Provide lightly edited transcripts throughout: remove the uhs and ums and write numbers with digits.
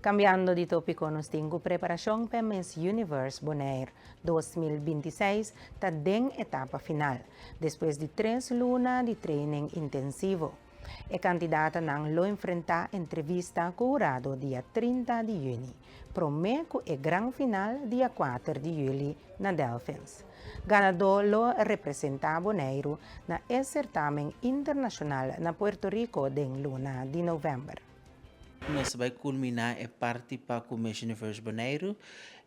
Cambiando di topico, nos tin preparacion pa Miss Universe Bonaire 2026 ta den etapa final, despues di 3 luna di training intensivo. E candidatonan lo enfrenta entrevista cu hurado dia 30 di juni, prome cu e gran final dia 4 di juli na Delfins. Ganador lo representa Bonaire na certamen internacional na Puerto Rico den luna di november. Nos ta bay culmina e parti pa cu Miss Universe Bonaire.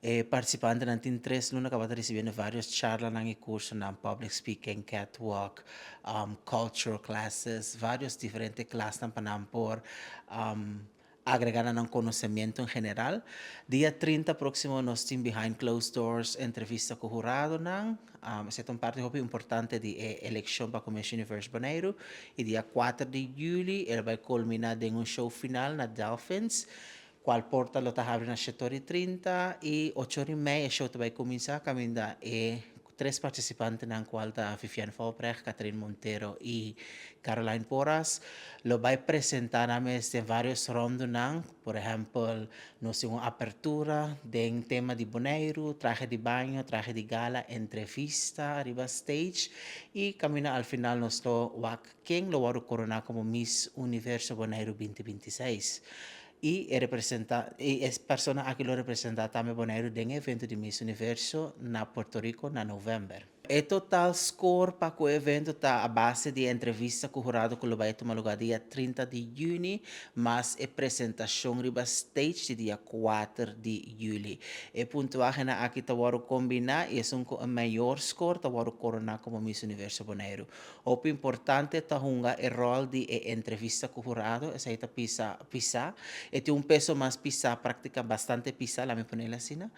E participantenan tin 3 luna caba di ricibi varios charla y curso na public speaking, catwalk, cultural classes, varios diferente klas pa nan por agrega na conocimento en general. Dia 30 proximo nos tin behind closed doors entrevista cu hurado nan. Esey ta un parti hopi importante di eleccion pa Miss Universe Bonaire. Y dia 4 di juli e ta bay culmina den un show final na Delfins, cual porta lo ta habri na 7:30 y 8:30 e show ta bay cuminsa, caminda e tres participantenan, cual ta Viviane Volbrecht, Catherine Montero y Caroline Porras, lo bay presenta na mes den varios ronda. Por ehempel, nos tin un apertura di tema di Bonaire, trahe di baño, trahe di gala, entrevista riba stage y caminda al final nos lo wak ken lo wordo corona como Miss Universo Bonaire 2026. Y representa e persona aki lo representa tambe Bonaire den evento di Miss Universo na Puerto Rico na november. E total score pa e evento ta a base di entrevista cu hurado cu lo bay tuma luga dia 30 di juni, mas e presentacion riba stage di dia 4 di juli. E puntuahe nan aki ta wordo combina y esun cu e mayor score ta wordo corona como Miss Universo Bonaire. Hopi importante ta hunga e rol di e entrevista cu hurado, esey ta pisa pisa, e tin un peso mas pisa, practica bastante pisa, laga mi pone asina,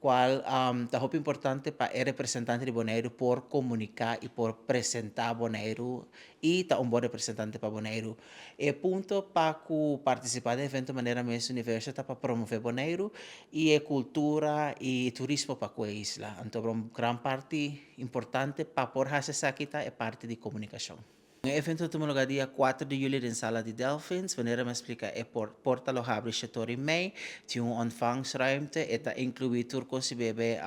cual ta hopi importante pa e representante di Bonaire por comunica y por presenta Bonaire y ta un bon representante pa Bonaire. E punto pa participa den evento manera Miss Universo ta pa promove Bonaire y e cultura y turismo pa e isla. Anto, un gran parti importante pa por haci esaki ta e parti di comunicacion. E evento ta tuma luga dia 4 di juli den sala di Delfins. Manera mi a splica, e porta lo habri 7:30. Tin un ontvangstruimte. E ta inclui tur cos di bebe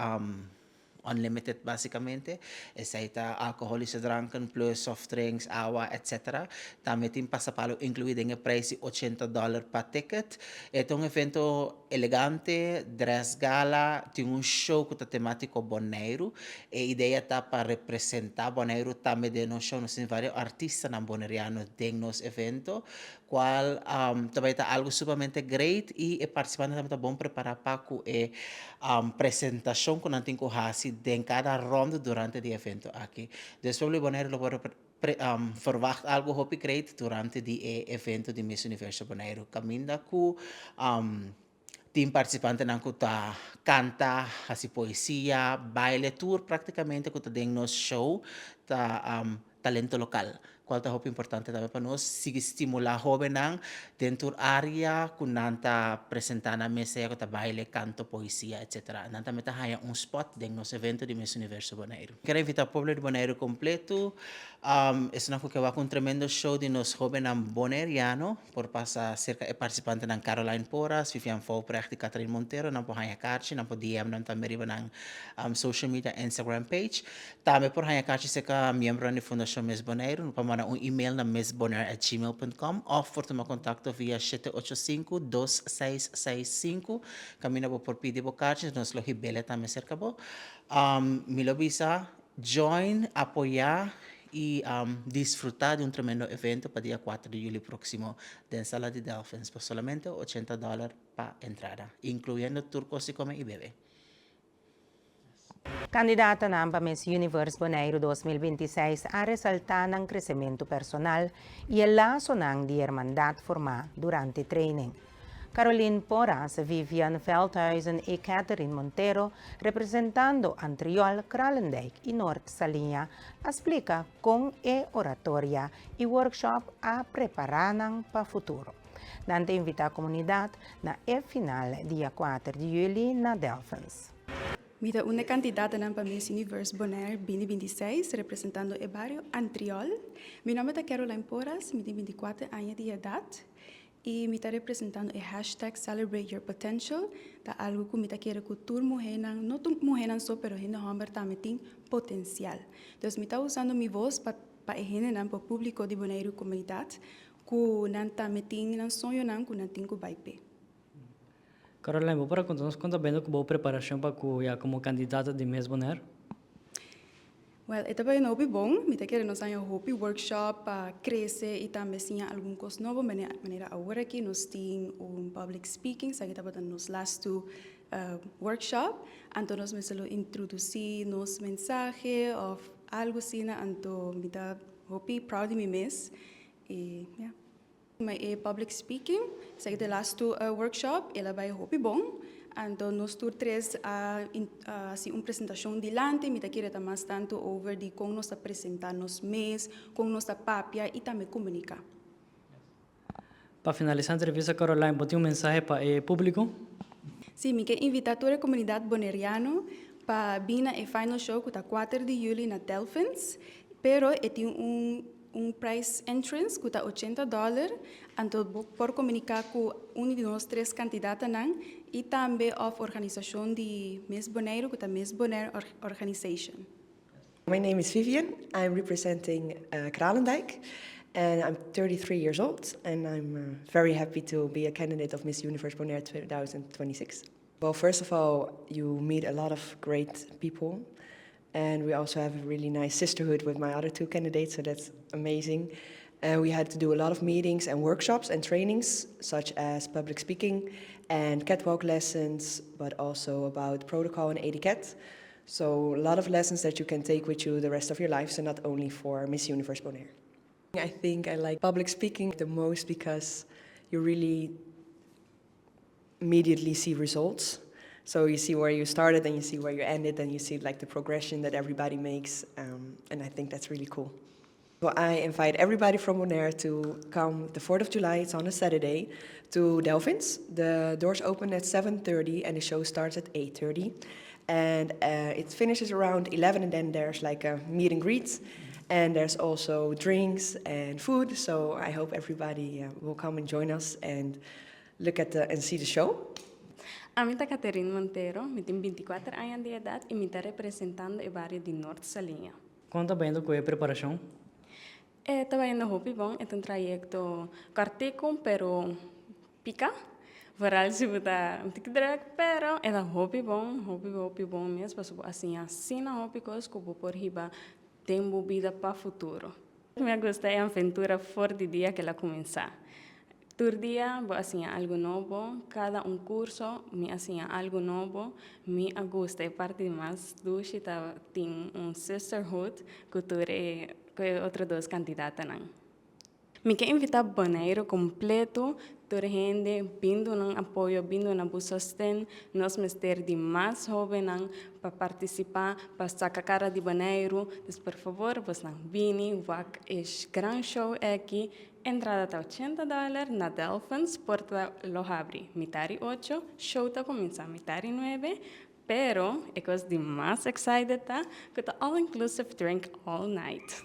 unlimited basicamente. Esey ta alcoholische dranken plus soft drinks, awa, etc. Tambe tin pasapalo inclui den e prijs di $80 pa ticket. E ta un evento elegante, dress gala, tin un show cu ta tematico Bonaire. E idea ta pa representa Bonaire tambe den nos show. Nos tin varios artistanan boneriano den nos evento, cual tambe ta algo sumamente great y e participantenan tambe ta bon prepara pa e presentacion cu nan tin cu haci den cada ronda durante e evento aki. Dus pueblo Bonaire lo por verwacht algo hopi great durante e evento di Miss Universo Bonaire. Caminda cu tin participantenan cu ta canta, haci poesia, baile, tur practicamente cu ta den nos show ta talento local, cual ta hopi importante tambe pa nos sigui stimula hobennan den tur area cu nan ta presenta na mesa, cu ta baile, canto, poesia, etc. Nan tambe ta haya un spot den nos evento di Miss Universo Bonaire. Kier invita pueblo di Bonaire completo. Esnan cu kier un tremendo show di nos hobennan boneriano por pasa cerca e participantenan Caroline Porras, Vivian Volbrecht y Catherine Montero. Nan por haya kaarchi, nan por DM nan tambe riba nan social media Instagram page. Tambe por haya kaarchi cerca miembro di Fundacion Miss Bonaire, por manda un email na missbonaire@gmail.com of por tuma contacto via 785-2665. Caminda bo por pidi bo kaarchi, nos lo hib'ele tambe cerca bo. Mi lo bisa, join, apoya y disfruta di un tremendo evento pa dia 4 di juli proximo den sala di Delfins pa solamente $80 pa entrada, incluyendo tur cos di come y bebe. Candidatonan pa Miss Universe Bonaire 2026 a resalta nan crecemento personal y e lasonan di hermandad forma durante training. Caroline Porras, Vivian Veldhuizen y Catherine Montero, representando Antriol, Kralendijk y Noord Saliña, a splica con e oratoria y workshop a prepara nan pa futuro. Nan ta invita comunidad na e final dia 4 di juli na Delfins. Mi ta un candidata pa Miss Universe Bonaire 2026, representando e bario Antriol. Mi nomber ta Caroline Porras, mi tin 24 aña di edad. I mi ta representando e #CelebrateYourPotential, ta algo ku mi ta kere ku tur muhénan, no tur muhénan so, pero hende hòmber tambe tin potensial. Dus mi ta usando mi voz pa e hendenan, pa públiko di Boneiru komunidat, ku nan tambe tin nan soñonan ku nan tin ku bai p'e. Caroline, bo por konta nos kon ta bayendo ku bo preparashon pa ku ya komo kandidata di Miss Bonaire? Well, e ta bayendo hopi bon. Mi ta kere nos haña hopi workshop pa krese i tambe siña algun kos nobo. Manera awor aki nos tin un public speaking, esaki tabata nos last two workshop. Anto nos mester lo introdusí nos mensahe òf algu asina. Anto mi ta hopi proud di mi mes. I yeah. E public speaking, esaki ta e last two workshop, el a bai hopi bon. Anto nos tur tres a hasi un presentashon dilanti. Mi ta kere ta mas tantu over di kon nos ta presentá nos mes, kon nos ta papia i tambe komuniká. Pa finalisá e entrevista, Caroline, bo tin un mensahe pa e públiko? Sí, mi ke invitá tur e komunidat boneriano pa bin na e final show ku ta 4 di yüli na Delfins, pero e tin un price entrance ku ta $80, anto bo por komuniká ku un di nos tres kandidatonan i tambe òf organisashon di Miss Boneiru ku ta Miss Bonaire Organization. My name is Vivian. I'm representing Kralendijk and I'm 33 years old and I'm very happy to be a candidate of Miss Universe Bonaire 2026. Well, first of all, you meet a lot of great people and we also have a really nice sisterhood with my other two candidates, so that's amazing. And we had to do a lot of meetings and workshops and trainings, such as public speaking and catwalk lessons, but also about protocol and etiquette. So a lot of lessons that you can take with you the rest of your life, so not only for Miss Universe Bonaire. I think I like public speaking the most because you really immediately see results. So you see where you started and you see where you ended and you see, like, the progression that everybody makes, and I think that's really cool. So I invite everybody from Bonaire to come the 4th of July, it's on a Saturday, to Delfins. The doors open at 7:30 and the show starts at 8:30. And it finishes around 11 and then there's like a meet and greet. And there's also drinks and food. So I hope everybody will come and join us and look at the and see the show. Ami ta Caterine Montero, mi tin 24 aña di edat i mi ta representando e bario di Nort Saliña. Kon ta bayendo ku e preparashon? E ta bayendo hopi bon, e ta un trayekto kòrtiku, pero pika. Vooral si bo ta un tiki druk, pero e ta hopi bon, hopi hopi bon mes, pasobra bo a siña asina hopi kos ku bo por hiba den bo bida pa futuro. Mi a gusta e aventura for di dia ku el a kuminsá. Tur dia bo a siña algu nobo, kada un kurso mi a siña algu nobo. Mi a gusta e parti mas dushi ta tin un sisterhood ku tur e ku e otro dos kandidatonan. Mi ke invitá Boneiru kompleto, tur hende, bin duna un apoyo, bin duna bo sosten. Nos mester di mas hóbennan pa partisipá, pa saka kara di Boneiru. Dus por fabor, bosnan bini, wak e gran show aki. Entrada ta $80 na Delfins, porta lo habri mitar'i 8, show ta kuminsá mitar'i 9, pero e kos di mas excited ta ku ta all inclusive drink all night.